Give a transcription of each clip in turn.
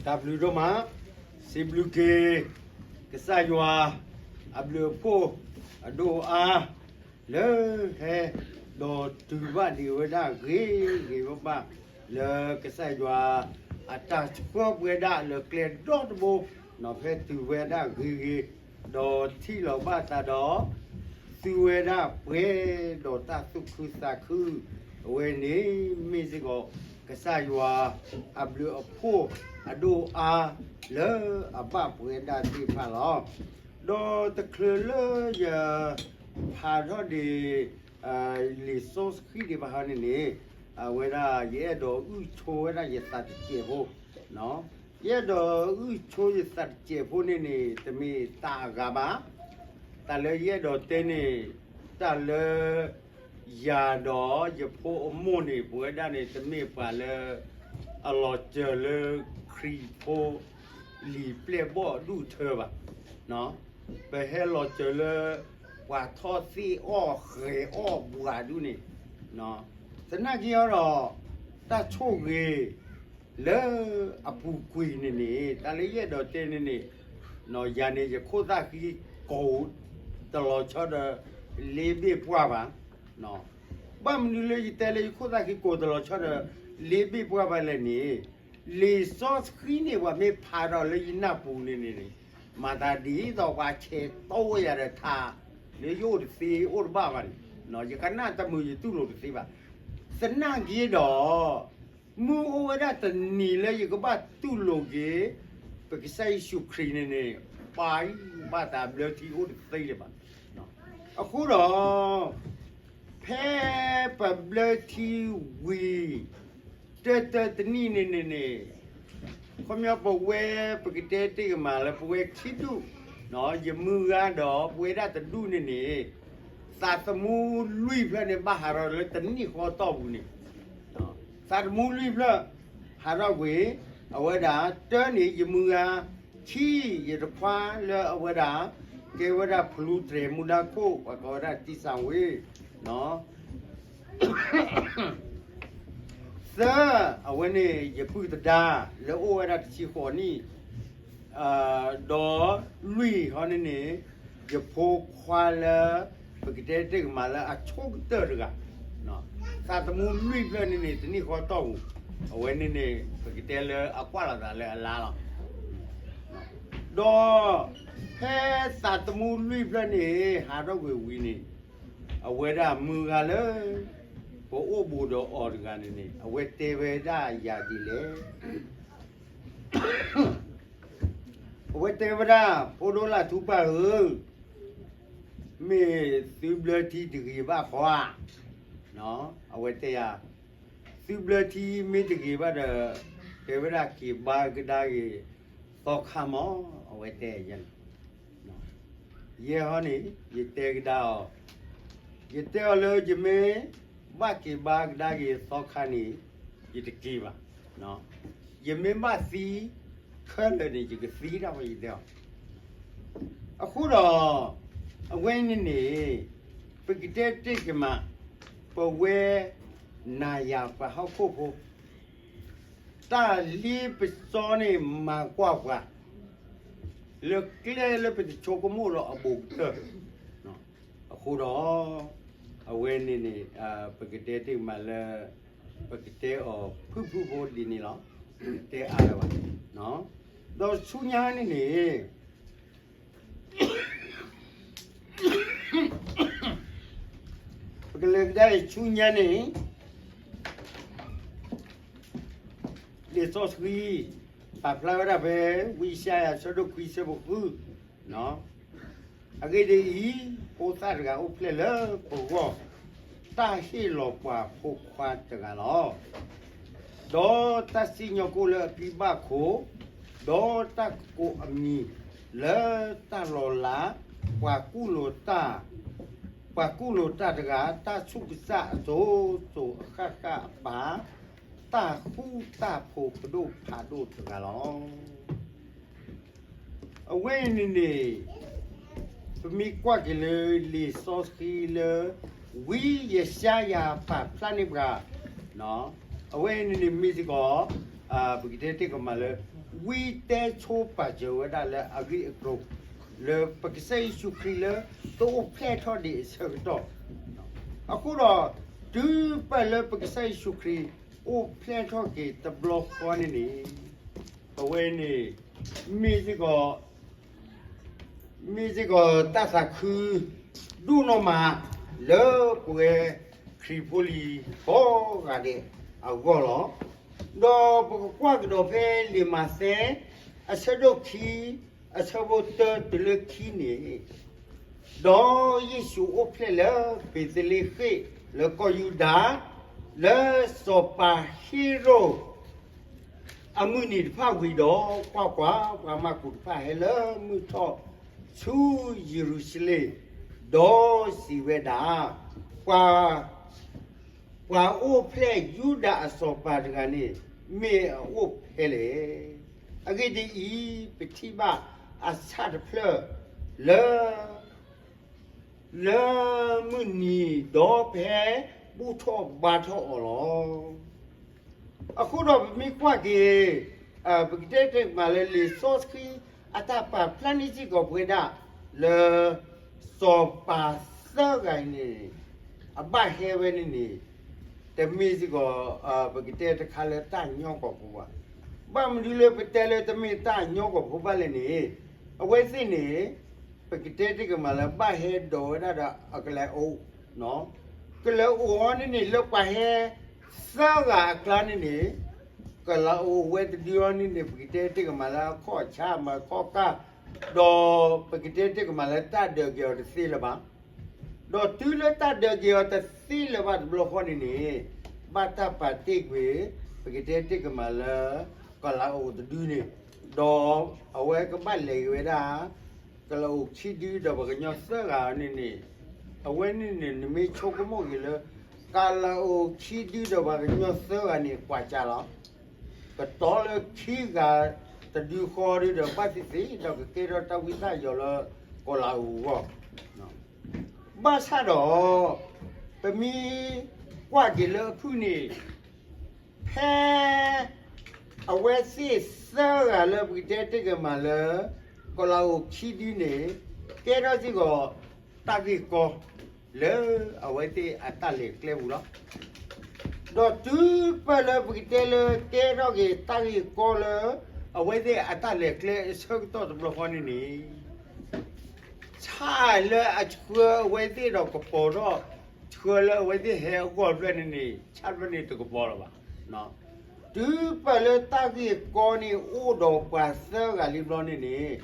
တၢ်ဘျုးဒိၣ်မး, စံးဘျုးက့ၤ ကစၢ်ယွၤ အဘျုးအဖှိၣ် အဒိၣ်အါ လၢဟဲဒီးတုၤဘၣ်ဒံးဝဲဒၣ်ဂ့ၤဂ့ၤဘၣ်ဘၣ် လၢကစၢ်ယွၤ အတၢ်ဆှၢပဝဲဒၣ်လၢကျဲဒီတဘိ နီၢ်ဖဲတုၤဝဲဒၣ်ဂ့ၤဂ့ၤ ဒီးထံၣ်လီၤဘၣ်သးဒီး သုဝဲဒၣ်ပှဲၤဒီးတၢ်သူၣ်ခုသးခု အဝဲန့ၣ်မ့ၢ်စ့ၢ်ကီး ကစၢ်ယွၤ အဘျုးအဖှိၣ်အဒိၣ်အါ လၢအဘၣ်ပဝဲဒၣ်သ့ၣ်တဖၣ်လီၤ. ဒီးတချုးလၢယ ဖးထီၣ်ဒံး လံာ်စီဆှံဒံးဘၣ်ဟီန့ၣ်န့ၣ် အဝဲဒၣ်ယအဲၣ်ဒိးအုၣ်ဆိဝဲဒၣ်ယသးတစဲးဖိ ယအဲၣ်ဒိးအုၣ်ဆိယသးတစဲးဖိန့ၣ်န့ၣ် တမ့ၢ်တၢ်အဂၤဘၣ်. တၢ်လၢယအဲၣ်ဒိးတဲန့ၣ် တၢ်လၢ ယၤဒီးယဖိအမိၢ်န့ၣ် ပဝဲဒၣ်န့ၣ် တမ့ၢ်ပှၤလၢ အလီၤစၢၤလၢခရံာ်ဖိ လံာ်ပျဲၢ်ဘီၣ်ဒူၣ်ထၢဘၣ်. ပဟဲလီၤစၢၤလၢ ပှၤထီၣ်သ့ၣ်အီၣ်ဃဲၤအီၣ်ဘှးဒူၣ်န့ၣ် သနာ်က့အီၤဒီး တၢ်ဆိၣ်ဂ့ၤ လၢအပူၤကွံာ်န့ၣ်န့ၣ် တၢ်လၢယအဲၣ်ဒိးတဲန့ၣ်န့ၣ် ယၤန့ၣ် ယခိၣ်သၣ်ဃံကိးတလီၤဆီဒီး လ့ဘ့ၣ်ပှၢ်ဘၣ်. ဘၣ်မနုၤလၢယတဲလၢယခိၣ်သၣ်ဃံကိးတလီၤဆီဒီး လ့ဘ့ၣ်ပှၢ်ဘၣ်လဲၣ်န့ၣ် လံာ်စီဆှံန့ၣ် ပှၤမ့ၢ်ဖးဒီးလၢယနၢ်ပူၤန့ၣ်န့ၣ် မၤသးဒ်သိးပှၤဆဲးတီဝဲယၤဒီးထး လၢယအိၣ်တသ့အိၣ်တဘၣ်ဘၣ်န့ၣ် ယကနၣ်တမုာ်ယတူၢ်လိာ်တသ့ဘၣ်. သနာ်က့ဒီး မုၢ်အိၣ်ဝဲဒၣ်တနံၤလၢယကဘၣ်တူၢ်လိာ်က့ၤ ပကစၢ်ယ့ၣ်ၡူးခရံာ်န့ၣ်န့ၣ် ပှၤဘၣ်သးဘျၢထံအိၣ်တသ့လၢၤဘၣ်. အဃိဒီး ဖဲပဘျၢထံဝံၤ တၢတၢတနံၣ်န့ၣ်န့ၣ်န့ၣ် ခီပညီပဝဲပကတဲတ့ၢ်ကမၣ်လၢပဝဲခံဒူၣ် ယမုၢ်ဂၤဒီးပဝဲဒၣ်တဒူၣ်န့ၣ်န့ၣ် သးသမူလွံၢ်ဖျၢၣ်န့ၣ် ဘၣ်ဟးထီၣ်လၢတနံၣ်ဃီတီၢ်ပူၤန့ၣ် သးသမူလွံၢ်ဖျၢၣ် ဟးထီၣ်ကွံာ် အဝဲဒၣ် တၢန့ၣ် ယမုၢ်ဂၤ ခံ ယတခွါလၢအဝဲဒၣ် ကဲဝဲဒၣ်ဖလူတြဲၤမူဒါခိၣ် ပှၤကိးဝဲဒၣ်တံၢ်စၢ်ဝ့ သၢ အဝဲန့ၣ် ယပုၢ်သဒါ လၢအိၣ်ဝဲဒၣ်တဆံဃိးနံၣ် ဒီးလွံၢ်ဟီန့ၣ်န့ၣ် ယဖိခွါလၢ ပကတဲတ့ၢ်ကမၣ်လၢအဆိကတၢၢ်တဂၤ သးသမူလွံၢ်ဖျၢၣ်န့ၣ်န့ၣ် တနံၣ်ဃီတီၢ်ပူၤ အဝဲန့ၣ်န့ၣ် ပကတဲလၢအကွၢ်လီၤသးလၢအလါလီၤ. ဒီး ဖဲသးသမူလွံၢ်ဖျၢၣ်န့ၣ် ဟးထီၣ်ကွံာ်ဝံၤန့ၣ် အဝဲဒၣ်မုၢ်ဂၤလၢ ပအိၣ်ဘူးဒီးအီၤတဂၤန့ၣ်န့ၣ် အဝဲတဲဝဲဒၣ်ယၤဒ်လဲၣ် အဝဲတဲဝဲဒၣ် ဖိဒိၣ်လၢ်ထူပၢ်ဧၢ, မ့ၢ်သုဘျၢထံတဂ့ၤဘၣ်ဃီဧါ. အဝဲတဲယၤ, သုဘျၢထံမ့ၢ်တဂ့ၤဘၣ်ဒီး တဲဝဲဒၣ်က့ၤဘါကဒါက့ၤသီခါမး, အဝဲတဲယၤန့ၣ်. ယဲဟီန့ၣ် ယတဲကဒါအီၤ, ယတဲအီၤလၢယမ့ၢ်ဘၣ်က့ၤဘါကဒါက့ၤသီခါန့ၣ် ယတက့ၤဘၣ်. ယမ့ၢ်ဘၣ်သံခဲလၢာ်န့ၣ် ယကသံဒၣ်ဝဲ ယတဲအီၤ. အဃိဒီး အဝဲန့ၣ်န့ၣ် ပကတဲတ့ၢ်ကမး ပဝဲ နၤယၤပှၤဟီၣ်ခိၣ်ဖိ တၢ်လ့ပစီန့ၣ် မၤကွၢ်ပှၤ လၢကျဲလၢပတဆိကမိၣ်လီၤအဘူးကတၢၢ်. အဃိဒီး အဝဲန့ၣ်န့ၣ် ပကတဲတ့ၢ်မးလၢ ပကတဲအီၤဖုၣ်ဖုၣ်ဖိဒ်န့ၣ်လီၤ. ပကတဲအါလၢၤဘၣ်. ဒီးဆူညါန့ၣ်န့ၣ် ပကလဲၤကဒါအံၤဆူညါန့ၣ် လံာ်စီဆှံ ပာ်ဖျါဝဲဒၣ်ဖဲ ဝံယၡါယၤ အဆၢဒိၣ်ခွံ အဆၢဖိဃု, အဂ့ၢ်ဒ်အံၤ, ဖိသၣ်တဂၤအိၣ်ဖျဲၣ်လၢပဂီၢ်, တၢ်ဟ့ၣ်လီၤပှၤဖိခွါတဂၤလီၤ. ဒီးတၢ်စံၣ်ညီၣ်ကွီၢ်လၢအဖံဘၣ်ခိၣ်, ဒီးတၢ်ကကိးအမံၤလၢတၢ်လီၤလး, ပှၤကူၣ်လိာ်တၢ်, ပှၤကူၣ်လိာ်တၢ်တဂၤ, တၢ်ဆူးကစၢ်အစိၤစိၤအဃၣ်ဃၣ်အပၢ်, တၢ်ဃူတၢ်ဖိးပဒိၣ်ဖးဒိၣ်တဂၤလီၤ. အဝဲအံၤန့ၣ်န့ၣ် ပမ့ၢ်ကွၢ်က့ၤလၢလံာ်စီဆှံလၢ ဝံယၡါယၤပာ်ဖျါန့ၢ်ပှၤ, အဝဲအံၤန့ၣ်န့ၣ်မ့ၢ်စ့ၢ်ကီး ပကတဲတ့ၢ်ကမးလၢ ဝံတဲဆိပာ်စၢၤဝဲဒၣ်လၢအဂ့ၢ်အကျိၤ လၢပကစၢ်ယ့ၣ်ၡူးခရံာ်လၢ တအိၣ်ဖျဲၣ်ထီၣ်ဒံးအဆၢကတီၢ်, အဃိဒီး တုၤပၢၢ်လၢပကစၢ်ယ့ၣ်ၡူးခရံာ် အိၣ်ဖျဲၣ်ထီၣ်က့ၤတဘျီဃီန့ၣ်န့ၣ်, အဝဲန့ၣ် မ့ၢ်စ့ၢ်ကီး မ့ၢ်စ့ၢ်ကီးတၢ်သးခု ဒိၣ်နီၢ်မး လၢပဝဲခရံာ်ဖိလံၤကိးဂၤဒဲးအဂီၢ်လီၤ. ဒီးပကကွၢ်ကဒီးဖဲလံာ်မးသဲ အဆၢဒိၣ်ခံ အဆၢဖိတၢတုၤလၢခံန့ၣ်, ဒီးယ့ၣ်ၡူးအိၣ်ဖျဲၣ်လၢဘ့းသလ့ဃ့ၣ်လၢကီၢ်ယူဒၤ, လၢစီၤပၤဟ့ရိၣ် အမုၢ်နံၤတဖၣ်ဝံၤဒီး, ကွၢ်ကွၢ်, ပှၤမၤကူးတဖၣ်ဟဲလၢမုၢ်ထီၣ်ဆူယရူၤၡလ့ၣ်, ဒီးစံးဝဲဒၣ်, ပှၤ ပှၤအိၣ်ဖျဲၣ်ယူဒၤအစီၤပၤတဂၤန့ၣ် မ့ၢ်အအိၣ်ဖဲလဲၣ်. အဂ့ၢ်ဒ်အံၤ, ပထံၣ်ဘၣ်အဆၣ်တဖျၢၣ်လၢ လၢမုၢ်နံၤ ဒီးပဟဲဘူၣ်ထီၣ်ဘါထီၣ်အီၤလီၤ. အဃိဒီးပမ့ၢ်ကွၢ်က့ၤ ပကတဲတ့ၢ်မးလၢလံာ်စီဆှံအတၢ်ပာ်ဖျါန့ၢ်စ့ၢ်ကီးပဝဲဒၣ်လၢ စီၤပၤသၢဂၤအံၤန့ၣ် အဘၣ်ဟဲဝဲန့ၣ်န့ၣ် တမ့ၢ်စ့ၢ်ကီး ပကတဲတခါလၢတၢ်ညီကီၢ်ဖိဘၣ်. ဘၣ်မနုၤလၢပတဲလၢတမ့ၢ်တၢ်ညီကီၢ်ဖိဘၣ်လဲၣ်န့ၣ်, အဝဲသ့ၣ်န့ၣ် ပကတဲတ့ၢ်ကမးလၢဘၣ်ဟဲဒိးဝဲဒၣ်ဒီးအကလၤအိၣ်, ကလၤအိၣ်အီၤန့ၣ်န့ၣ် လၢပှၤဟဲသၢဂၤအကျါန့ၣ်န့ၣ်, ကလၤအိၣ်ဝဲတဒုအီၤန့ၣ်န့ၣ် ပကတဲတ့ၢ်ကမးလၢအခီၣ်ဆါမၤခီၣ်ကၢ်, ဒီးပကတဲတ့ၢ်ကမးလၢတၢ်ဒၢးက့ၤအီၤတသ့လၢၤဘၣ်. ဒီးတုၤလၢတၢ်ဒၢးက့ၤအီၤတသ့လၢၤဘၣ်တဘျီဃီန့ၣ်န့ၣ်, ဘၣ်တၢ်ပာ်တ့ၢ်ကွံာ် ပကတဲတ့ၢ်ကမးလၢ ကလၤအိၣ်တဒုန့ၣ်, ဒီးအဝဲကဘၣ်လဲၤက့ၤဝဲဒၣ် ကလၤအိၣ်ခံဒုဒီးပှၤကညီသၢဂၤန့ၣ်န့ၣ်, အဝဲန့ၣ်န့ၣ် နမ့ၢ်ဆိကမိၣ်က့ၤလၢ ကလၤအိၣ်ခံဒုဒီးပှၤကညီသၢဂၤန့ၣ် ကွၢ်ကၢ်လီၤ. ကတီၤလၢခံဂၤတဒုဃီဒုဒီး ဘၣ်သ့ၣ်သ့ၣ်ဒီးကကဲထီၣ်တၢ်ဝံသးစူၤလၢ ကီၤလၤအူအဂီၢ်, ဘၣ်ဆၣ်ဒီး ပမ့ၢ်ကွၢ်က့ၤလၢအဖုၣ်န့ၣ် ဖဲ အဝဲသ့ၣ်သၢဂၤလၢပကတဲတ့ၢ်ကမးလၢ ကီၤလၤအိၣ်ခံဒုန့ၣ် ကဲထီၣ်စ့ၢ်ကီး တၢ်ဂ့ၢ်ကီ လၢအဝဲသ့ၣ်အတၢ်လဲၤကျဲပူၤလီၤ. ဒီးတုၤပၢၢ်လၢပကတဲလၢကဲထီၣ်က့ၤတၢ်ဂ့ၢ်ကီလၢ အဝဲသ့ၣ်အတၢ်လဲၤကျဲအဆၢကတီၢ်တဘျီဃီန့ၣ်န့ၣ် ဆၣ်လၢအဆှၢအဝဲသ့ၣ်ဒီးကပီၤထီၣ်, ဆှၢလၢအဝဲသ့ၣ်ဟဲအဂီၢ်ဖျၢၣ်န့ၣ်န့ၣ် ဆၣ်ဖျၢၣ်န့ၣ်တကပီၤလၢၤဘၣ်. တုၤပၢၢ်လၢတၢ်ဂ့ၢ်ကီန့ၣ် အိၣ်ဒီးပှၤသၢဂၤလံဘျီန့ၣ်န့ၣ်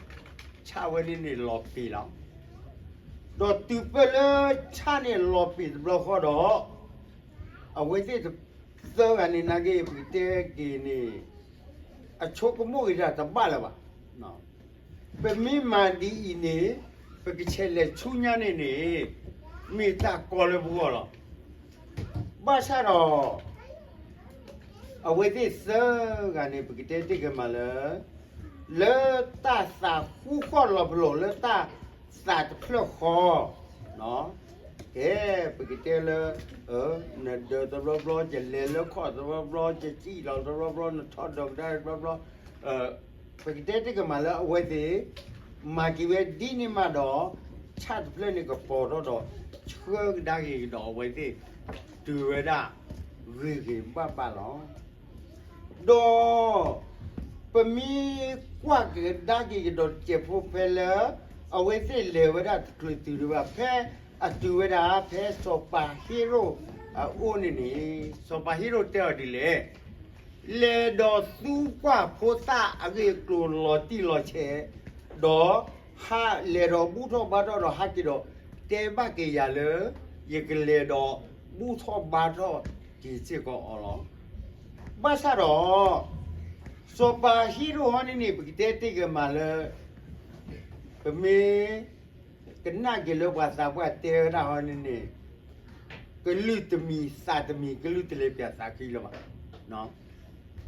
ဆၣ်ဝဲန့ၣ်န့ၣ်လီၤပ့ၤလီၤ. ဒီးတုၤပၢၢ်လၢဆၣ်န့ၣ်လီၤပ့ၤတဘျီဃီဒီး အဝဲသ့ၣ်သၢဂၤန့ၣ် နာ်က့ ပကတဲက့ၤန့ၣ် အဆိကမိၣ်ဂ့ၤဒၣ်တဘၣ်လၢၤဘၣ်. ပမ့ၢ်မၤဒ်အံၤန့ၣ် ပကဆဲးလဲၤဆူညါန့ၣ်န့ၣ် မ့ၢ်တၢ်ကီလၢပဂီၢ်လီၤ. ဘၣ်ဆၣ်ဒီး အဝဲသ့ၣ်သၢဂၤန့ၣ် ပကတဲတ့ၢ်ကမးလၢ လၢတၢ်သးဃူဃီၣ်လီၤပလိာ်လၢတၢ်သးတဖျၢၣ်ဃီ, ကဲ ပကတဲလၢ နဒၢးတဘျီဘျီ ယလဲၤလၢခီၣ်တဘျီဘျီ ယစံၣ်လီၤတဘျီဘျီ နထီၣ်ဒီးကဒါတဘျီဘျီ, ပကတဲတ့ၢ်ကမးလၢအဝဲသ့ၣ် မၤက့ၤဝဲဒ်န့ၣ်မးဒီး ဆၣ်တဖျၢၣ်န့ၣ်ကပီၤထီၣ်ဒီး ဆှၢကဒါက့ၤကဒီးအဝဲသ့ၣ် တုၤဝဲဒၣ်ဂ့ၤဂ့ၤဘၣ်ဘၣ်လီၤ. ဒီး ပမ့ၢ်ကွၢ်ကဒါက့ၤကဒီးတစဲးဖိဖဲလၢ အဝဲသ့ၣ်လဲၤဝဲဒၣ်တချုးတုၤဒံးဘၣ် ဖဲအတုၤဝဲဒၣ် ဖဲစီၤပၤဟ့ရိၣ်အအိၣ်န့ၣ်န့ၣ် စီၤပၤဟ့ရိၣ်တဲအီၤဒ်လဲၣ်, လဲၤဒီးသူကွၢ်ဖိသၣ်အဂ့ၢ်အကျိၤလီၤတံၢ်လီၤဆဲး, ဒီး ဟးလဲၤဒီးဘူၣ်ထီၣ်ဘါထီၣ်ဒီးဟးက့ၤဒီး တဲဘၣ်က့ၤယၤလၢ ယကလဲၤဒီးဘူၣ်ထီၣ်ဘါထီၣ်က့ၤစ့ၢ်ကီးအီၤလီၤ. ဘၣ်ဆၣ်ဒီး စီၤပၤဟ့ရိၣ်ဟီန့ၣ်န့ၣ် ပကတဲတ့ၢ်ကမးလၢ ပမ့ၢ်ကနၣ်က့ၤလၢပှၤသးပှၢ်တဲဝဲဒၣ်ဟီန့ၣ်န့ၣ် ကလုၢ်တမံၤသးတမံၤ ကလုၢ်တလဲၤပၠးသးခံလၢၤဘၣ်.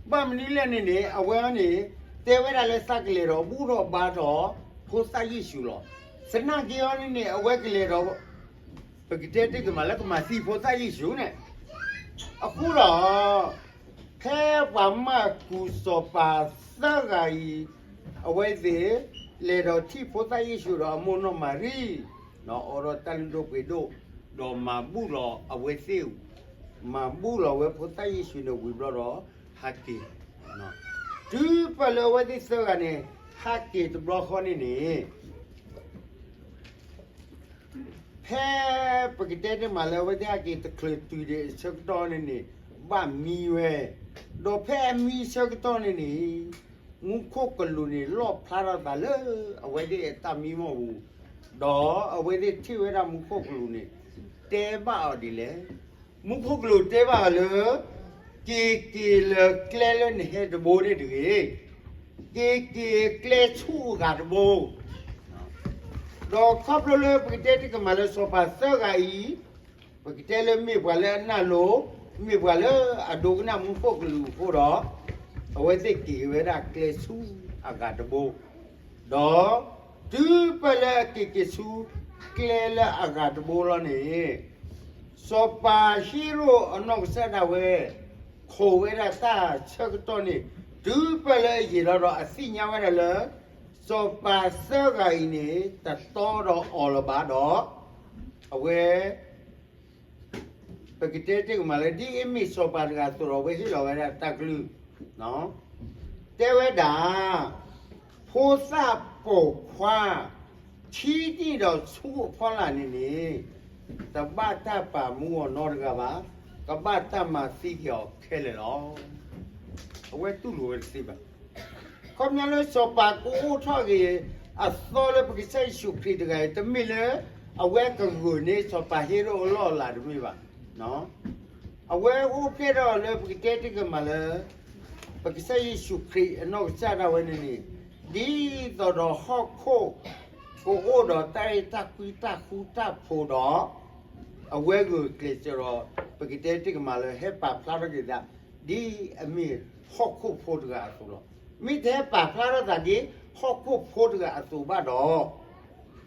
ဘၣ်မနုၤလဲၣ်န့ၣ်န့ၣ် အဝဲအံၤန့ၣ် တဲဝဲဒၣ်လၢသးကလဲၤဒီးဘူၣ်ထီၣ်ဘါထီၣ် ဖိသၣ်ယ့ၣ်ၡူးလီၤ. သနာ်က့အံၤန့ၣ်န့ၣ် အဝဲကလဲၤဒီး ပကတဲတ့ၢ်ကမးလၢကမၤသံဖိသၣ်ယ့ၣ်ၡူးန့ၣ် အဃိဒီး ဖဲပှၤမၢ်ကူးစီၤပၤသၢဂၤအံၤ, အဝဲသ့ၣ်လဲၤဒီးထံၣ်ဖိသၣ်ယ့ၣ်ၡူးဒီးအမိၢ်နီၢ်မၤရံ, အိးထီၣ်တၢ်လုၢ်ဒိၣ်ပှ့ၤဒိၣ်, ဒီးမၤဘူၣ်လီၤအဝဲသ့ၣ်, မၤဘူၣ်လီၤဝဲဖိသၣ်ယ့ၣ်ၡူးန့ၣ်ဝံၤဘျီဒီး ဟးက့ၤ, တုၤပၢၢ်လၢအဝဲသ့ၣ်သၢဂၤန့ၣ် ဟးက့ၤတဘျီဃီန့ၣ်န့ၣ် ဖဲပကတဲတ့ၢ်မးလၢအဝဲသ့ၣ်ဟဲက့ၤတချုးတုၤဒံးအဆၢကတီၢ်န့ၣ်န့ၣ် ဘၣ်မံဝဲ, ဒီးဖဲအမံဆၢကတီၢ်န့ၣ်န့ၣ် မူခိၣ်ကလူးန့ၣ် လီၣ်ဖျါထီၣ်သးလၢအဝဲသ့ၣ်အတၢ်မံမီၢ်ပူၤ, ဒီးအဝဲသ့ၣ်ထံၣ်ဝဲဒၣ်မူခိၣ်ကလူးန့ၣ် တဲဘၣ်အီၤဒ်လဲၣ်. မူခိၣ်ကလူးတဲဘၣ်အီၤလၢ က့ၤက့ၤလၢကျဲလၢနဟဲတဘိန့ၣ်တဂ့ၤ, က့ၤက့ၤကျဲဆူအဂၤတဘိ ဒီးခီဖျိလၢပကတဲတ့ၢ်ကမးလၢစီၤပၤသၢဂၤအံၤ, ပကတဲလၢမ့ၢ်ပှၤလၢအနၢ်လိၤ, မ့ၢ်ပှၤလၢအဒိကနၣ်မူခိၣ်ကလူးအဃိဒီး, အဝဲသ့ၣ်က့ၤက့ၤဝဲဒၣ်ကျဲဆူအဂၤတဘိ, ဒီးတုၤပၢၢ်လၢအက့ၤက့ၤဆူ ကျဲလၢအဂၤတဘိလီၤန့ၣ် စီၤပၤဟ့ရိၣ်အနီၢ်ကစၢ်ဒၣ်ဝဲ ခိးဝဲဒၣ်တၢ်ဆၢကတီၢ်န့ၣ် တုၤပၢၢ်လၢအယံာ်လီၤဒီးအသ့ၣ်ညါဝဲဒၣ်လၢ စီၤပၤသၢဂၤအံၤန့ၣ် တတီဒီးအီၤလၢၤဘၣ်ဒီး အဝဲ ပကတဲတ့ၢ်ကမးလၢ ဒ်အမ့ၢ်စီၤပၤတဂၤအသိးဒီး အဝဲဟ့ၣ်လီၤဝဲဒၣ်တၢ်ကလုၢ် တဲဝဲဒၣ်, ဖိသၣ်ပိာ်ခွါ ထံနံၣ်ဒီးဆူအဖီလာ်န့ၣ်န့ၣ်, တဘၣ်တၢ်ပာ်မူအီၤနီတဂၤဘၣ်, ကဘၣ်တၢ်မၤသံက့ၤအီၤခဲလၢာ်လီၤ. အဝဲတူၢ်လိာ်ဝဲတသ့ဘၣ်. ခီပညီလၢစီၤပၤကအိၣ်ထီၣ်က့ၤအသီလၢပကစၢ်ယ့ၣ်ၡူးခရံာ်တဂၤအံၤ တမ့ၢ်လၢ အဝဲကဂုာ်န့ၢ်စီၤပၤဟ့ရိၣ်အလီၢ်အလၤတမ့ၢ်ဘၣ်. အဝဲအိၣ်ဖျဲၣ်ထီၣ်လၢပကတဲတ့ၢ်ကမးလၢ ပကစၢ်ယ့ၣ်ၡူးခရံာ်အနီၢ်ကစၢ်ဒၣ်ဝဲန့ၣ်န့ၣ်, ဒ်သိးဒီးဟီၣ်ခိၣ်ကအိၣ်ဒီးတၢ်အဲၣ်တၢ်ကွံတၢ်ဃူတၢ်ဖိးဒီး, အဝဲဂုာ်ကျဲးစၢးဒီး ပကတဲတ့ၢ်ကမးလၢဟဲပာ်ဖျါထီၣ်က့ၤသး ဒ်အမ့ၢ်ဟီၣ်ခိၣ်ဖိတဂၤအသိးလီၤ. မ့ၢ်တဟဲပာ်ဖျါထီၣ်သးဒ်ဟီၣ်ခိၣ်ဖိတဂၤအသိးဘၣ်ဒီး,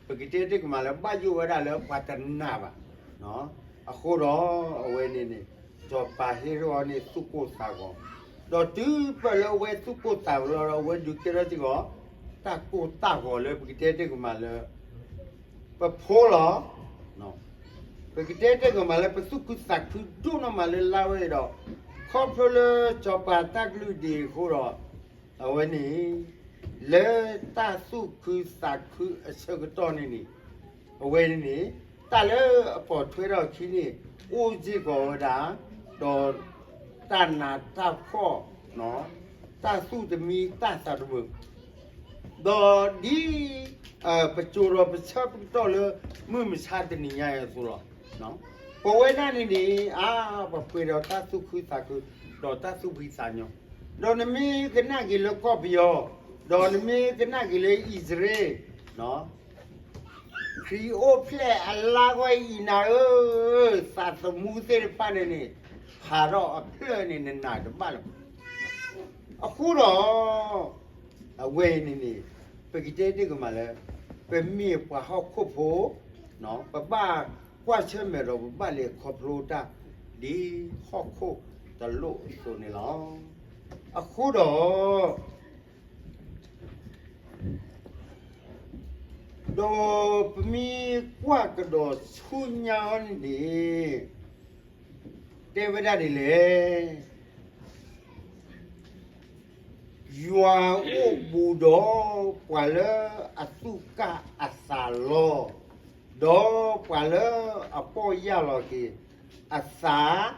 ပကတဲတ့ၢ်ကမးလၢဘၣ်ယိၣ်ဝဲဒၣ်လၢပှၤတနာ်ဘၣ်. အဃိဒီးအဝဲန့ၣ်န့ၣ်, စီၤပၤဟ့ရိၣ်န့ၣ်သူၣ်ကိၢ်သးဂီၤ, ဒီးတုၤပၢၢ်လၢအဝဲသူၣ်ကိၢ်သးဂီၤလီၤဒီး အဝဲဒုးကဲထီၣ်စ့ၢ်ကီး တၢ်ကိၢ်တၢ်ဂီၤလၢပကတဲတ့ၢ်ကမးလၢ ပဖိလီၤ. ပကတဲတ့ၢ်ကမးလၢပသူၣ်ခုသးခုဒိၣ်နီၢ်မးလၢလါဝဲအံၤဒီး, ခီဖျိလၢစီၤပၤတၢ်ကလုၢ်ဒံးအဃိဒီး, အဝဲန့ၣ် လၢတၢ်သူၣ်ခုသးခုအဆၢကတီၢ်န့ၣ်န့ၣ်, အဝဲန့ၣ်န့ၣ် တၢ်လၢအပိာ်ထွဲထီၣ်အခံန့ၣ် အိၣ်စ့ၢ်ကီးဝဲဒၣ်, ဒီးတၢ်နးတၢ်ဖှီၣ်, တၢ်သူၣ်တမံတၢ်သးတမုာ်, ဒီးဒ် ပစိာ်ဒီးပဆၢပကတီၢ်လၢမုၢ်မဆါတနံၤညါအံၤအသိးလီၤ. ပဝဲဒၣ်န့ၣ်န့ၣ် အါ ပပှဲၤဒီးတၢ်သူၣ်ခုသးခု, ဒီးတၢ်သူၣ်ဖှံသးညီ, ဒီးနမ့ၢ်ကနၣ်က့ၤလၢကီၢ်ပယီၤ, ဒီးနမ့ၢ်ကနၣ်က့ၤလၢအံၣ်စရ့လး, ခရံာ်အိၣ်ဖျဲၣ်အလါဂီၢ်အံၤနၤဧၢ, သးသမူသ့ၣ်တဖၣ်န့ၣ်န့ၣ် ဖးထီၣ်အဖျၢၣ်န့ၣ် နနၢ်တဘၣ်လၢၤဘၣ်. အဃိဒီး အဝဲအံၤန့ၣ်န့ၣ် ပကတဲတ့ၢ်ကမးလၢ ပမ့ၢ်ပှၤဟီၣ်ခိၣ်ဖိ, ပဘၣ်ကွၢ်ဆၢၣ်မဲာ်ဒီးပဘၣ်လဲၤခီဖျိတၢ် ဒ်ဟီၣ်ခိၣ်တလိၣ်အသိးန့ၣ်လီၤ. အဃိဒီး ဒီးပမ့ၢ်ကွၢ်ကဒီးဆူညါအံၤန့ၣ်န့ၣ် တဲဝဲဒၣ်ဒ်လဲၣ်, ယွၤအိၣ်ဘူးဒီးပှၤလၢအသူၣ်ကၢ်အသးလီၤ, ဒီးပှၤလၢအပီၢ်ယၢ်လီၤက့ၤအသး,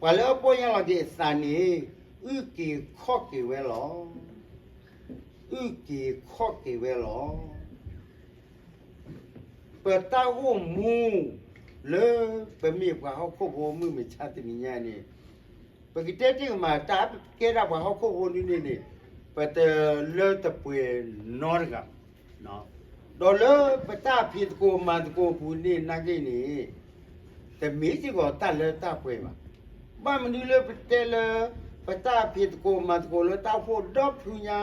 ပှၤလၢအပီၢ်ယၢ်လီၤက့ၤအသးန့ၣ် အုၣ်က့ၤခီၣ်က့ၤဝဲလီၤ. အုၣ်က့ၤခီၣ်က့ၤဝဲလီၤ. ပတၢ်အိၣ်မူလၢပမ့ၢ်ပှၤဟီၣ်ခိၣ်ဖိမုၢ်မဆါတနံၤညါန့ၣ်, ပကတဲတ့ၢ်ကမး တၢ်ကဲဒၣ်ပှၤဟီၣ်ခိၣ်ဖိဒ်န့ၣ်န့ၣ် ပတလၢတပှဲၤနီတဂၤ, ဒီးလၢပတၢ်ဖံးသကိးမၤသကိးအပူၤန့ၣ်နာ်က့န့ၣ် တမ့ၢ်စ့ၢ်ကီးတၢ်လၢတၢ်ပှဲၤဘၣ်. ဘၣ်မနုၤလၢပတဲလၢ ပတၢ်ဖံးသကိးမၤသကိးလၢတၢ်အိၣ်ဖှိၣ်ဒီဖုညါ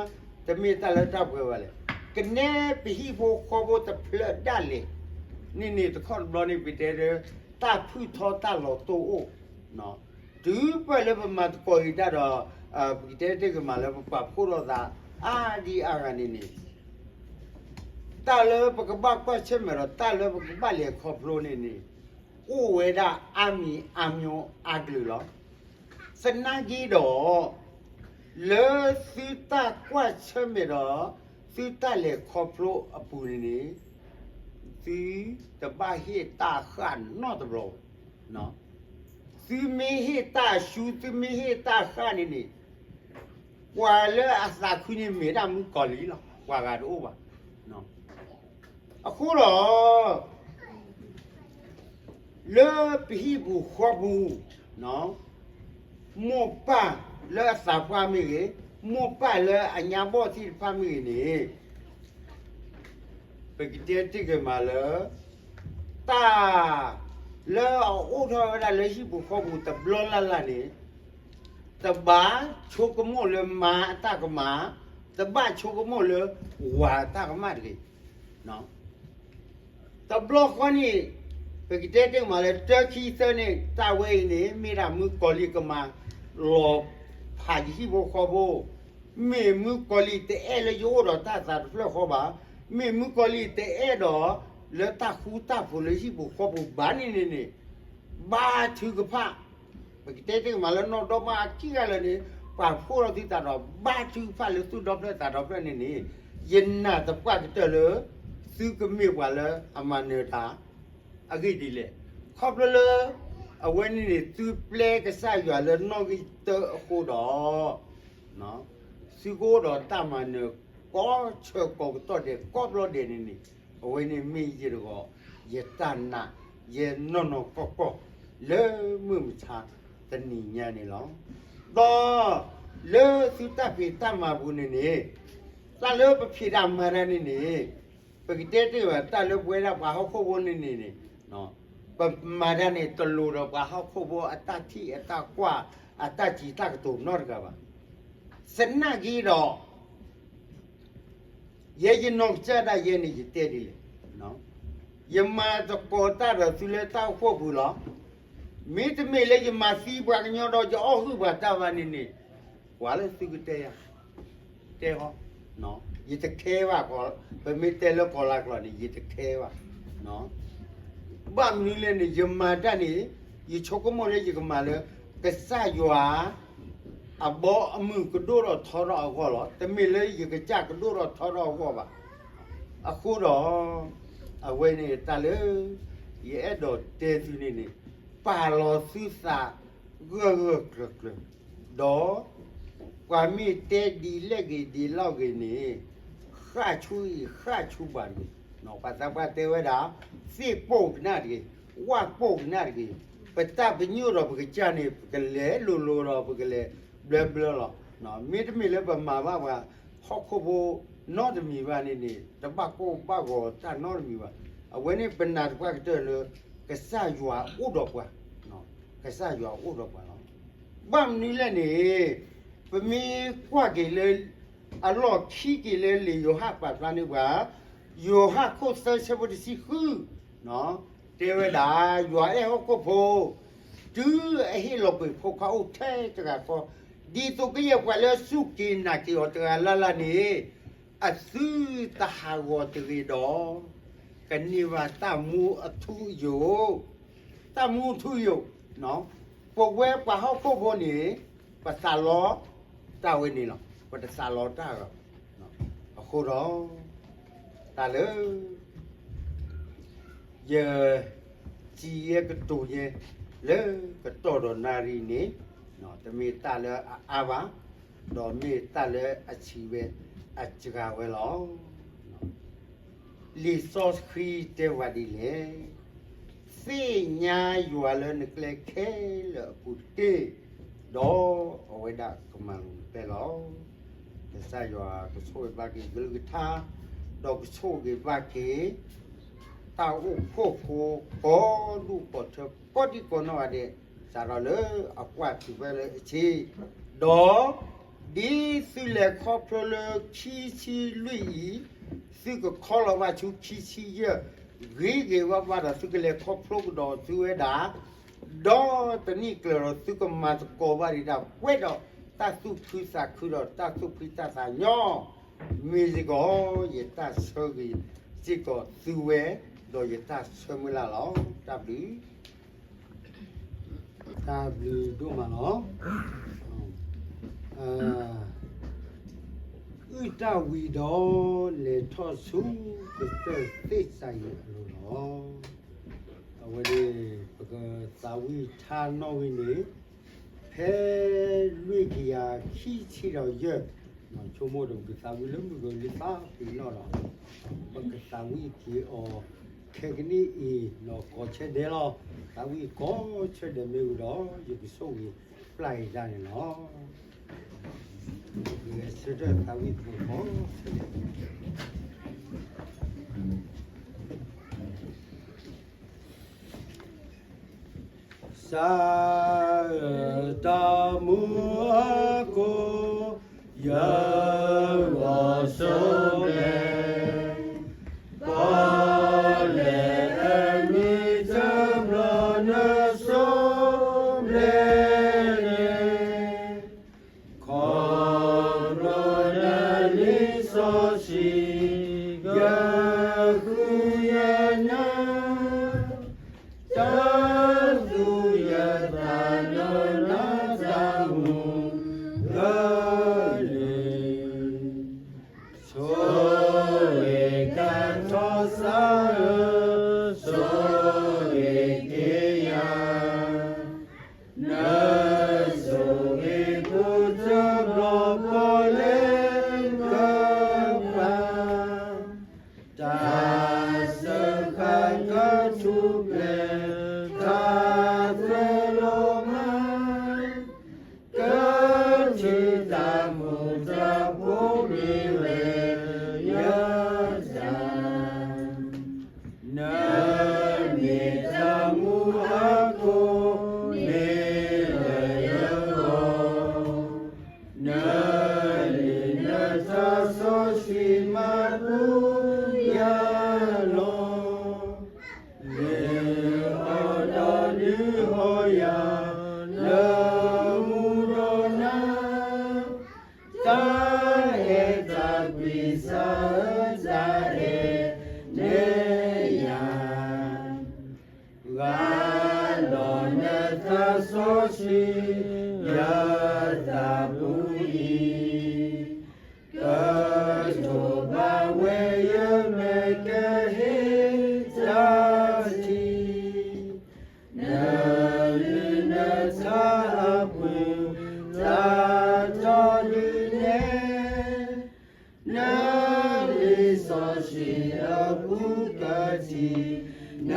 တမ့ၢ်တၢ်လၢတၢ်ပှဲၤဘၣ်လဲၣ်. ကနဲပဟံၣ်ဖိဃီဖိတဖျၢၣ်ဒၣ်လဲာ်န့ၣ်န့ၣ် တခီတဘျီန့ၣ် ပတဲလၢ တၢ်ဖုၣ်ထီတၢ်လီၤတိၢ်အိၣ်, တုၤပှၢ်လၢပမၤသကိးအံၤတၢ်ဒီး ပကတဲတ့ၢ်ကမၤလၢပပာ်ဖှိၣ်ထီၣ်သး အါဒံအါဂၤန့ၣ်န့ၣ် တၢ်လၢပကဘၣ်ကွၢ်ဆၢၣ်မဲာ်ဒီးတၢ်လၢပကဘၣ်လဲၤခီဖျိန့ၣ်န့ၣ် အိၣ်ဝဲဒၣ်အါမံၤအါမျိၤအါကလုာ်လီၤ. သနာ်က့ဒီး လၢသုတၢ်ကွၢ်ဆၢၣ်မဲာ်ဒီး သုတၢ်လဲၤခီဖျိအပူၤန့ၣ်န့ၣ် သုတဘၣ်ဟ့ၣ်တၢ်ဃၣ်နီတဘျီဘၣ်. သုမ့ၢ်ဟ့ၣ်တၢ်ဆူ သုမ့ၢ်ဟ့ၣ်တၢ်ဃၣ်န့ၣ်န့ၣ် ပှၤလၢအသးခုန့ၣ်မ့ၢ်ဒၣ်မုၣ်ကီၤလံၢ်လီၤ. ပှၤဂၤတအိၣ်ဘၣ်. အဃိဒီး လၢပဟံၣ်ပူၤဃီပူၤ မိၢ်ပၢ်လၢအသးပှၢ်မ့ၢ်ဂ့ၤ, မိၢ်ပၢ်လၢအညါဘီၣ်သ့ၣ်တဖၣ်မ့ၢ်ဂ့ၤန့ၣ် ပကတဲတ့ၢ်က့ၤမးလၢ တၢ်လၢအအိၣ်ထီၣ်ဝဲဒၣ်လၢဟံၣ်ပူၤဃီပူၤတဘျီလၢ်လၢ်န့ၣ် တဘၣ်ဆိကမိၣ်လၢမါအတၢ်ကမၣ်, တဘၣ်ဆိကမိၣ်လၢဝၤအတၢ်ကမၣ်တဂ့ၤ. တဘျီဃီန့ၣ် ပကတဲတ့ၢ်မးလၢတၢ်ခံသၢန့ၣ် တၢ်ဝဲအံၤန့ၣ် မ့ၢ်ဒၣ်မုၣ်ကီၤလံၢ်ကမၤလီၤဖးယဟံၣ်ဖိဃီဖိ, မ့ၢ်မုၣ်ကီၤလံၢ်တအဲၣ်လၢယအိၣ်ဒီးတၢ်သးတဖျၢၣ်ဃီဘၣ်, မ့ၢ်မုၣ်ကီၤလံၢ်တအဲၣ်ဒီးလၢတၢ်ဃူတၢ်ဖိးလၢဟံၣ်ပူၤဃီပူၤဘၣ်န့ၣ်န့ၣ်န့ၣ် ဘါထုကဖၣ် ပကတဲတ့ၢ်မးလၢနီၢ်ဒီမါအခံဂၤလၢာ်န့ၣ် ပာ်ဖှိၣ်ထီၣ်သုသးဒီး ဘါထုကဖၣ်လၢသူၣ်ဒီဖျၢၣ်သးဒီဖျၢၣ်န့ၣ်န့ၣ် ယနာ်သပှၢ်ကတၢၢ်လၢ သုကမ့ၢ်ပှၤလၢအမၤနၢၤတၢ် အဂ့ၢ်ဒ်လဲၣ်. ခီဖျိလၢ အဝဲန့ၣ်န့ၣ် သုပျဲကစၢ်ယွၤလၢနီၣ်ဂံၢ်တၢအဃိဒီး သုကအိၣ်ဒီးတၢ်မၤနၢၤ ကိးဆၢကိးကတီၢ်ဒဲး ကိးဘျီဒဲးန့ၣ်န့ၣ် အဝဲန့ၣ်မ့ၢ်ယတဂီၤ ယတၢ်နာ် ယနီၢ်နီၢ်ကီၢ်ကီၢ် လၢမုၢ်မဆါတနံၤညါန့ၣ်လီၤ. ဒီး လၢသုတၢ်ဖံးတၢ်မၤပူၤန့ၣ်န့ၣ် တၢ်လၢပဖံးတၢ်မၤတၢ်န့ၣ်န့ၣ် ပကတဲတ့ၢ်ဘၣ် တၢ်လၢပဝဲဒၣ်ပှၤဟီၣ်ခိၣ်ဖိန့ၣ်န့ၣ်န့ၣ် ပမၤတၢ်န့ၣ် တလိၤဒီးပှၤဟီၣ်ခိၣ်ဖိအတၢ်ထံၣ်အတၢ်ကွၢ် အတၢ်စံးတၢ်ကတိၤနီတဂၤဘၣ်. သနာ်က့ဒီး ယဲယနီၢ်ကစၢ်ဒၣ်ယဲန့ၣ် ယတဲဒ်လဲၣ်, ယမၤသကိးတၢ်ဒီးသုလၢတၢ်အိၣ်ဖှိၣ်ပူၤလီၤ. မ့တမ့ၢ်လၢယမၤသံပှၤကညီဒီး ယအီၣ်ဟုၣ်ပှၤတၢ်ဘၣ်န့ၣ်န့ၣ် ပှၤလၢသုကတဲယၤ တဲဟီ, ယတခဲဘၣ်, ပမ့ၢ်တဲလၢကီၤလၤကျိာ်န့ၣ် ယတခဲဘၣ်. ဘၣ်မနုၤလဲၣ်န့ၣ် ယမၤတၢ်န့ၣ် ယဆိကမိၣ်လၢယကမၤလၢ ကစၢ်ယွၤ အဘီအမုၢ်ကဒိၣ်ထီၣ်ထီထီၣ်အဂီၢ်လီၤ. တမ့ၢ်လၢယကစၢ်ကဒိၣ်ထီၣ်ထီထီၣ်အဂီၢ်ဘၣ်. အဃိဒီး အဝဲန့ၣ်တၢ်လၢ ယအဲၣ်ဒိးတဲသုန့ၣ်န့ၣ် ပာ်လီၤသုသးဂၢၢ်ဂၢၢ်ကျၢၤကျၢၤ, ဒီး ပှၤမ့ၢ်တဲဒ်လဲၣ်ဂ့ၤဒ်လဲၣ်ဂ့ၤန့ၣ် ဃၣ်ဆူအံၤဃၣ်ဆူဘၣ်တဂ့ၤ. ပှၤသးပှၢ်တဲဝဲဒၣ် သ့ၣ်ပိာ်ကနၣ်တဂ့ၤ, ဝၣ်ပိာ်ကနၣ်တဂ့ၤ, ပတၢ်ပညိၣ်ဒီးပကစၢ်န့ၣ် ပကလဲၤလိၤလိၤဒီးပကလဲၤဘျၢဘျၢလီၤ. မ့တမ့ၢ်လၢပမၤဘၣ်ပှၤ ဟီၣ်ခိၣ်ဖိနီတမံၤဘၣ်န့ၣ်န့ၣ် တဘၣ်ကိၢ်ဘၣ်ဂီၤတၢ်နီတမံၤဘၣ်. အဝဲန့ၣ်ပနာ်သပှၢ်ကတၢၢ်လၢ ကစၢ်ယွၤအိၣ်ဒီးပှၤ, ကစၢ်ယွၤအိၣ်ဒီးပှၤလီၤ. ဘၣ်မနုၤလဲၣ်န့ၣ် ပမ့ၢ်ကွၢ်က့ၤလၢ အလီၢ်ခံက့ၤလၢလံာ်ယိၤဟၣ်ပာ်ဖျါန့ၢ်ပှၤ, ယိၤဟၣ်ခိၣ်သၢဆၢဖိတဆံဃု တဲဝဲဒၣ် ယွၤအဲၣ်ဟီၣ်ခိၣ်ဖိ တုၤအဟ့ၣ်လီၤကွံာ်ဖိခွါအိၣ်ထဲတဂၤဃီ, ဒ်သိးကယဲၢ်ပှၤလၢအစူၢ်က့ၤနာ်က့ၤအီၤတဂၤလၢ်လၢ်န့ၣ် အသုတဟးဂီၤတဂ့ၤဒီး ကန့ၢ်ဘၣ်တၢ်မူအထူအယိာ်, တၢ်မူအထူအယိာ်, ပဝဲပှၤဟီၣ်ခိၣ်ဖိန့ၣ် ပသးလီတၢ်ဝဲန့ၣ်လီၤ. ပတသးလီတၢ်ဘၣ်. အဃိဒီး တၢ်လၢ ယစံးယဲကတိၤယဲ လၢကတီၢ်ဒီးနၣ်ရံၣ်န့ၣ် တမ့ၢ်တၢ်လၢအအါဘၣ်, ဒီးမ့ၢ်တၢ်လၢအဆံးဝဲအစှၤဝဲလီၤ. လံာ်စီဆှံတဲဝဲဒ်လဲၣ်, သ့ၣ်ညါယွၤလၢနကျဲခဲလၢာ်အပူၤတက့ၢ်, ဒီးအဝဲဒၣ်ကမၤလိၤနပျဲၢ်လီၤ. ကစၢ်ယွၤကဆိၣ်ဂ့ၤဘၣ်က့ၤကလုၢ်ကထါ, ဒီးကဆိၣ်ဂ့ၤဘၣ်က့ၤ တၢ်အိၣ်ဖှိၣ်ဖိကိးဒူၣ်ကိးထၢ ကိးဒံကိးနီၢ်ဂၤဒဲး စးထီၣ်လၢအကွၢ်တုၤဖဲလၢအဆံး, ဒီး ဒ်သုလဲၤခီဖျိလၢခံဆံလွံၢ်အံၤ, သုကခီလီၤဘၣ်ဆူခံဆံယဲၢ်, ဂ့ၤဂ့ၤဘၣ်ဘၣ်ဒီးသုကလဲၤခီဖျိကဒီးသုဝဲဒၣ် ဒီးတနံၣ်ကျၢၤဒီးသုကမၤသကိးဘၣ်ဒံးတၢ်ပှဲၤဒီးတၢ်သူၣ်ခုသးခုဒီးတၢ်သူၣ်ဖှံတၢ်သးညီ, မ့ၢ်စ့ၢ်ကီး ယတၢ်ဆၢဂ့ၤစ့ၢ်ကီးသုဝဲ, ဒီးယတၢ်ဆၢမုၢ်လၢ်လီၤ. တၢ်ဘျုး တၢ်ဘျုးဒိၣ်မးလီၤ. အုၣ်တၢ်ဝံၤဒီး လဲၤထီၣ်ဆူကတၢၢ်သ့ၣ်စၤယံးအလိၤလီၤ. အဝဲန့ၣ် ပကသးဝံၣ်ထါနီၣ်ဂံၢ်န့ၣ် ဖဲလွံၢ်ကယၤခံဆံဒီးယဲၢ်, ဆိကမိၣ်ဒီးပကသးဝံၣ်လၢမုၢ်ကလံသးပ့ၤနီၣ်ဒီး ပကသးဝံၣ်က့ၤအီၤ ခဲကနံၣ်အံၤ ကိးဆၢဒဲးလီၤ. သးဝံၣ်ကိးဆၢဒဲးမ့ၢ်ဝံၤဒီး ယကဆိၣ်ဂ့ၤပျၢ်အံၤဒၣ်န့ၣ်လီၤ. ပကဂဲၤဆၢထၢၣ်သးဝံၣ်သကိးကိးဆၢဒဲး စးတၢ်မူအကိး ယဂီၢ်ဆိဘျဲၣ်, ပီၣ်လဲၣ်အမံၤတဘျီနဆိဘျဲၣ်န့ၣ်, ခီဖျိနလံာ်စီဆှံ ယဃုယနၢ တၢ်သူၣ်ယသးနီၢ်နၤတၢ်မူကလၢာ်, ဆိၣ်ဂ့ၤကၤထီၣ်စးဧၢ, ဆိၣ်ဂ့ၤက့ၤယၤ, နဆိၣ်ဂ့ၤကိးတဘျီပီၣ်လဲၣ်ကပၤ တၢ်စၢဃာ်ကထူၣ်ဖျဲး တၢ်သွဲလိာ်မး, ကထံၣ်တၢ်မူၤတၢ်ဘှီးမ့ၢ်ဝဲယတၢ်, နမ့ၢ်တၢ်မူအကိး မ့ၢ်လၢယဂီၢ် နလံာ်နတၢ်စီဆှံမၤပူၤယၤလီၤ. လၢအီၤဒီးဒုးဟီၣ်ယၤ လၢမူဒီးနၤ, တၢ်အဲၣ်တၢ်ကွံစးဧၢ တၢ်အဲၣ်နဲယၤ ဂၤလီၤနသးစီဆှံ ယသးပူၤအံၤ, ကတိၤဘၣ်ဝဲယမဲာ်ကဟ့ၣ်တၢ်ထံၣ်, နလံာ်နတၢ်အပူၤ တၢ်တီဒုးနဲၣ် နလံာ်စီဆှံအပူၤကထံၣ်န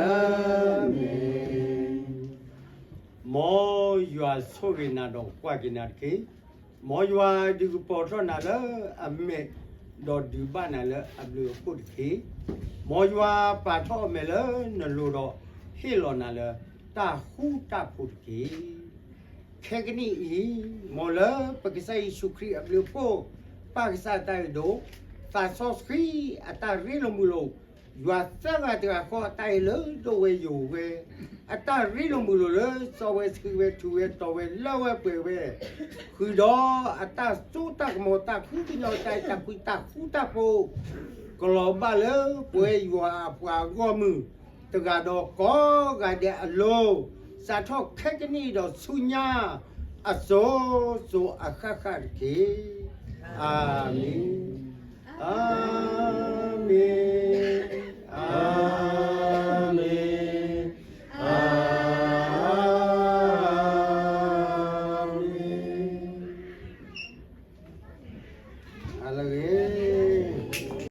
မဲာ်. မ်ယွၤဆိၣ်ဂ့ၤနၤဒီးကွၢ်က့ၤနၤတက့ၢ်. မ်ယွၤဒုးကပီၤထီၣ်နၤလၢအမဲာ်, ဒီးဒုးဘၣ်နၤလၢအဘျုးအဖှိၣ်တက့ၢ်. မ်ယွၤပာ်ထီၣ်အမဲာ်လၢနလိၤဒီး ဟ့ၣ်လီၤနၤလၢတၢ်ဃူတၢ်ဖိးတက့ၢ်. ခဲကနံၣ်အံၤ, မ်လၢပကစၢ်ယ့ၣ်ၡူးခရံာ်အဘျုးအဖှိၣ်, ပၢ်ကစၢ်အတၢ်အဲၣ်ဒိၣ်, သးစီဆှံအတၢ်ရ့လိာ်မုာ်လိာ်, ယွၤသၢဂၤတဂၤဃီအတၢ်ဟ့ၣ်လၢဒိၣ်ဝဲယိာ်ဝဲ, အတၢ်ရ့လိာ်မုာ်လိာ်လၢစီဝဲဆှံဝဲထူးဝဲတီၤဝဲလၢဝဲပှဲၤဝဲ, ဃုာ်ဒီးအတၢ်စိတၢ်ကမီၤတၢ်ဃုကညီၤတၢ်အဲၣ်တၢ်ကွံတၢ်ဃူတၢ်ဖိး, ကလီၤဘၣ်လၢပဝဲယွၤအပှၤဂီၢ်မုၢ် တဂၤဒီးကိးဂၤဒဲးအလိၤ, စးထီၣ်ခဲကနံၣ်ဒီးဆူညါ, အစိၤစိၤအဃၣ်ဃၣ်တက့ၢ်. အၤမ့ၣ်, အၤမ့ၣ်.